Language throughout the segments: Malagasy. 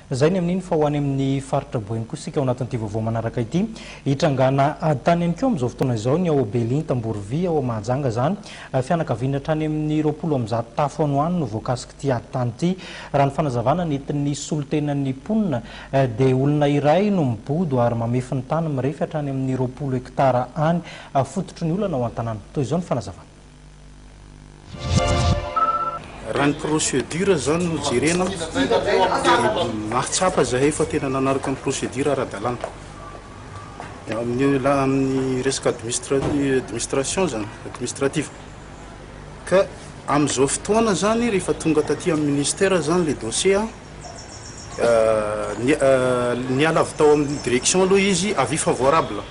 Izay ny amin'iny fa ho any amin'ny faritra Boeny kosa isika ao anatin'ity vaovao manaraka ity. Hitrangana ady tany ihany koa amin'izao fotoana izao ny ao Belinta Amborovy ao Mahajanga izany. Fianakaviana hatrany amin'ny 120 tafo any ho any no voakasik'ity ady tany ity. Raha ny fanazavana nentin'ny solontenan'ny mponina dia olona iray no mibodo ary mamefy ny tany mirefy hatrany amin'ny 20 hektara any. Fototry ny olana ao an-tanàna. Toy izao ny fanazavana. Raha ny procédure zany no jerena dia mahatsapa zahay fa tena nanaraka ny procédure ara-dalàna. Amin'ny amin'ny resaka administration zany, administrative. Ka amin'izao fotoana zany rehefa tonga taty amin'ny ministère zany le dossier, niala avy tao amin'ny direction aloha izy avis favorable.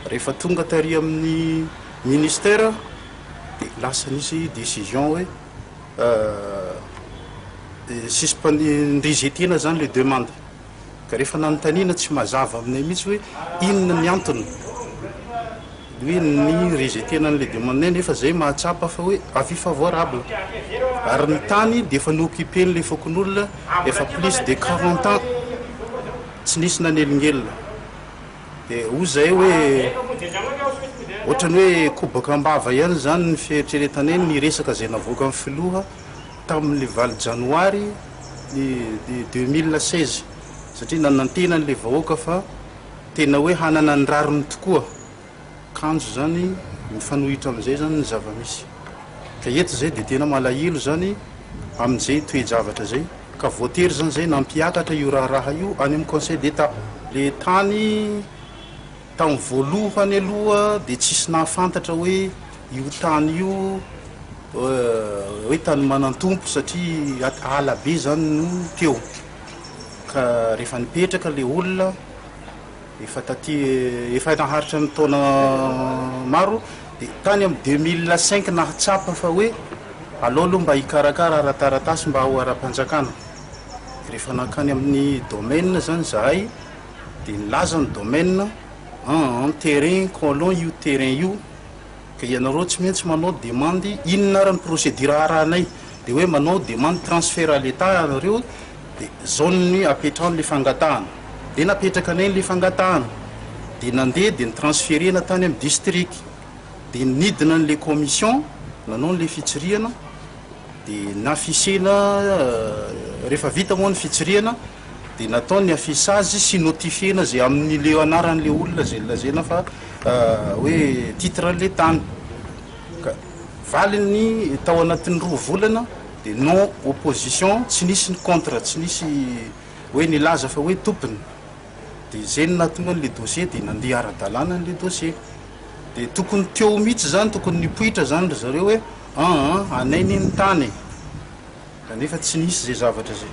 Rehefa tonga tary amin'ny ministère dia lasa nisy décision hoe suspend rejeter-na zany le demande. Ka rehefa nanontaniana tsy mazava aminay mihitsy hoe inona ny antony hoe ny rejeter-na an'le demande-nay nefa zay mahatsapa fa hoe avis favorable. Ary ny tany dia efa ni-occuper-n'le fokonolona efa plus de 40 ans tsy nisy nanelingelina. Dia hoy izahay hoe, ohatran'ny hoe kobaka am-bava ihany izany ny fieritreretanay ny resaka izay navoakan'ny filoha tamin'ny valo janoary 2016, satria nanantena an'ilay vahoaka fa tena hoe hanana ny rariny tokoa, kanjo izany mifanohitra amin'izay izany ny zava-misy. Ka eto izay dia tena malahelo izany amin'izay toe-javatra izay, ka voatery izany izay nampiakatra io raharaha io any amin'ny Conseil d'Etat. Le tany tamin'ny voalohany aloha dia tsisy nahafantatra hoe io tany io hoe tany manan-tompo satria ala be izany no teo. Ka rehefa nipetraka le olona Efa taty, efa naharitra ny taona maro, dia tany amin'ny 2005 nahatsapa fa hoe aleo aloha mba hikarakara ara-taratasy mba ho ara-panjakana. Rehefa nankany amin'ny domaine zany izahay dia nilaza ny domaine, an, terrain colon io terrain io, ka ianareo tsy maintsy manao demande, inona ary ny procédure arahanay, dia hoe manao demande transfert à l'Etat ianareo, Dia zao ny apetraho le fangatahana. Dia napetraka anay le fangatahana. Dia nandeha dia ni-transferena tany amin'ny district. Dia nidina an'le commission nanao an'le fitsirihana. Dia nafisena, rehefa vita moa ny fitsirihana dia natao ny affichage sy notifiena izay amin'le anaran'le olona izay lazaina fa hoe titre an'le tany. Ka valiny tao anatin'ny roa volana. Dia non opposition, tsy nisy ny contre, tsy nisy hoe nilaza fa hoe tompony. Dia izay no nahatonga an'ilay dossier, dia nandeha ara-dalàna an'ilay dossier. Dia tokony teo mihitsy izany, tokony nipoitra izany ry zareo hoe an an, anay anie ny tany e. Kanefa tsy nisy izay zavatra izay.